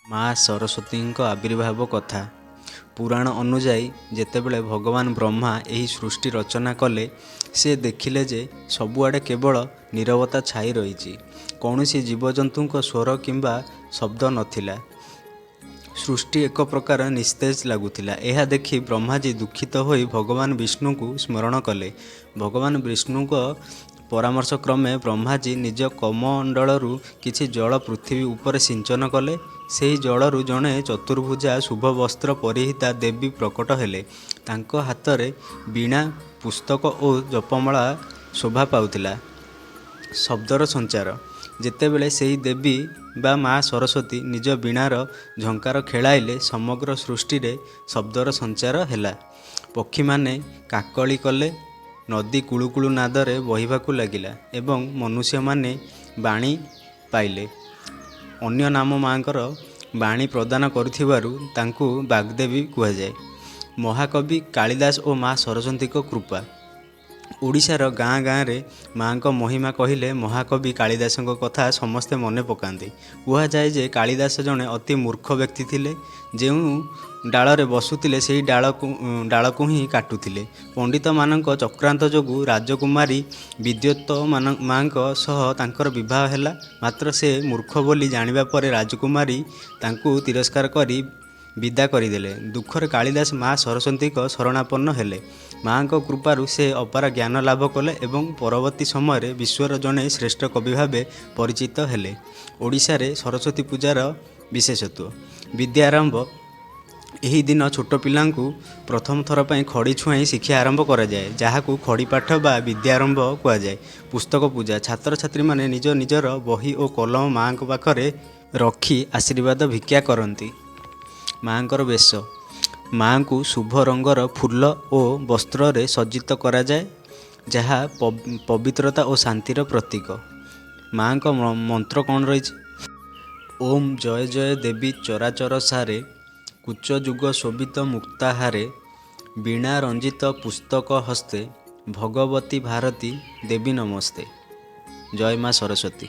ମା ସରସ୍ୱତୀଙ୍କ ଆବିର୍ଭାବ କଥା। ପୁରାଣ ଅନୁଯାୟୀ, ଯେତେବେଳେ ଭଗବାନ ବ୍ରହ୍ମା ଏହି ସୃଷ୍ଟି ରଚନା କଲେ, ସେ ଦେଖିଲେ ଯେ ସବୁଆଡ଼େ କେବଳ ନୀରବତା ଛାଇ ରହିଛି। କୌଣସି ଜୀବଜନ୍ତୁଙ୍କ ସ୍ୱର କିମ୍ବା ଶବ୍ଦ ନଥିଲା। ସୃଷ୍ଟି ଏକ ପ୍ରକାର ନିସ୍ତେଜ ଲାଗୁଥିଲା। ଏହା ଦେଖି ବ୍ରହ୍ମାଜୀ ଦୁଃଖିତ ହୋଇ ଭଗବାନ ବିଷ୍ଣୁଙ୍କୁ ସ୍ମରଣ କଲେ। ଭଗବାନ ବିଷ୍ଣୁଙ୍କ ପରାମର୍ଶ କ୍ରମେ ବ୍ରହ୍ମାଜୀ ନିଜ କମଣ୍ଡଳରୁ କିଛି ଜଳ ପୃଥିବୀ ଉପରେ ସିଞ୍ଚନ କଲେ। ସେହି ଜଳରୁ ଜଣେ ଚତୁର୍ଭୁଜା, ଶୁଭବସ୍ତ୍ର ପରିହିତା ଦେବୀ ପ୍ରକଟ ହେଲେ। ତାଙ୍କ ହାତରେ ବୀଣା, ପୁସ୍ତକ ଓ ଜପମାଳା ଶୋଭା ପାଉଥିଲା। ଶବ୍ଦର ସଞ୍ଚାର। ଯେତେବେଳେ ସେହି ଦେବୀ ବା ମା ସରସ୍ୱତୀ ନିଜ ବୀଣାର ଝଙ୍କାର ଖେଳାଇଲେ, ସମଗ୍ର ସୃଷ୍ଟିରେ ଶବ୍ଦର ସଞ୍ଚାର ହେଲା। ପକ୍ଷୀମାନେ କାକଳି କଲେ, ନଦୀ କୁଳୁକୁଳୁ ନାଦରେ ବହିବାକୁ ଲାଗିଲା ଏବଂ ମନୁଷ୍ୟମାନେ ବାଣୀ ପାଇଲେ। ଅନ୍ୟ ନାମ ମାଙ୍କର ବାଣୀ ପ୍ରଦାନ କରୁଥିବାରୁ ତାଙ୍କୁ ବାଗ୍ଦେବୀ କୁହାଯାଏ। ମହାକବି କାଳିଦାସ ଓ ମା ସରସ୍ୱତୀଙ୍କ କୃପା। ଓଡ଼ିଶାର ଗାଁ ଗାଁରେ ମାଙ୍କ ମହିମା କହିଲେ ମହାକବି କାଳିଦାସଙ୍କ କଥା ସମସ୍ତେ ମନେ ପକାନ୍ତି। କୁହାଯାଏ ଯେ କାଳିଦାସ ଜଣେ ଅତି ମୂର୍ଖ ବ୍ୟକ୍ତି ଥିଲେ। ଯେଉଁ ଡାଳରେ ବସୁଥିଲେ, ସେହି ଡାଳକୁ ହିଁ କାଟୁଥିଲେ। ପଣ୍ଡିତମାନଙ୍କ ଚକ୍ରାନ୍ତ ଯୋଗୁଁ ରାଜକୁମାରୀ ବିଦ୍ୟୁତ୍ମାଙ୍କ ସହ ତାଙ୍କର ବିବାହ ହେଲା। ମାତ୍ର ସେ ମୂର୍ଖ ବୋଲି ଜାଣିବା ପରେ ରାଜକୁମାରୀ ତାଙ୍କୁ ତିରସ୍କାର କରି ବିଦା କରିଦେଲେ। ଦୁଃଖରେ କାଳିଦାସ ମା ସରସ୍ୱତୀଙ୍କ ଶରଣାପନ୍ନ ହେଲେ। ମାଙ୍କ କୃପାରୁ ସେ ଅପାର ଜ୍ଞାନ ଲାଭ କଲେ ଏବଂ ପରବର୍ତ୍ତୀ ସମୟରେ ବିଶ୍ୱର ଜଣେ ଶ୍ରେଷ୍ଠ କବି ଭାବେ ପରିଚିତ ହେଲେ। ଓଡ଼ିଶାରେ ସରସ୍ୱତୀ ପୂଜାର ବିଶେଷତ୍ୱ। ବିଦ୍ୟାରମ୍ଭ। ଏହି ଦିନ ଛୋଟ ପିଲାଙ୍କୁ ପ୍ରଥମ ଥର ପାଇଁ ଖଡ଼ି ଛୁଆଇଁ ଶିକ୍ଷା ଆରମ୍ଭ କରାଯାଏ, ଯାହାକୁ ଖଡ଼ିପାଠ ବା ବିଦ୍ୟାରମ୍ଭ କୁହାଯାଏ। ପୁସ୍ତକ ପୂଜା। ଛାତ୍ରଛାତ୍ରୀମାନେ ନିଜ ନିଜର ବହି ଓ କଲମ ମାଙ୍କ ପାଖରେ ରଖି ଆଶୀର୍ବାଦ ଭିକ୍ଷା କରନ୍ତି। ମାଙ୍କର ବେଶ। ମାଙ୍କୁ ଶୁଭ ରଙ୍ଗର ଫୁଲ ଓ ବସ୍ତ୍ରରେ ସଜ୍ଜିତ କରାଯାଏ, ଯାହା ପବିତ୍ରତା ଓ ଶାନ୍ତିର ପ୍ରତୀକ। ମାଙ୍କ ମନ୍ତ୍ର କ'ଣ ରହିଛି? ଓମ୍ ଜୟ ଜୟ ଦେବୀ ଚରାଚର ସାରେ, କୁଚ ଯୁଗ ଶୋଭିତ ମୁକ୍ତାହାରେ, ବୀଣା ରଞ୍ଜିତ ପୁସ୍ତକ ହସ୍ତେ, ଭଗବତୀ ଭାରତୀ ଦେବୀ ନମସ୍ତେ। ଜୟ ମା ସରସ୍ୱତୀ।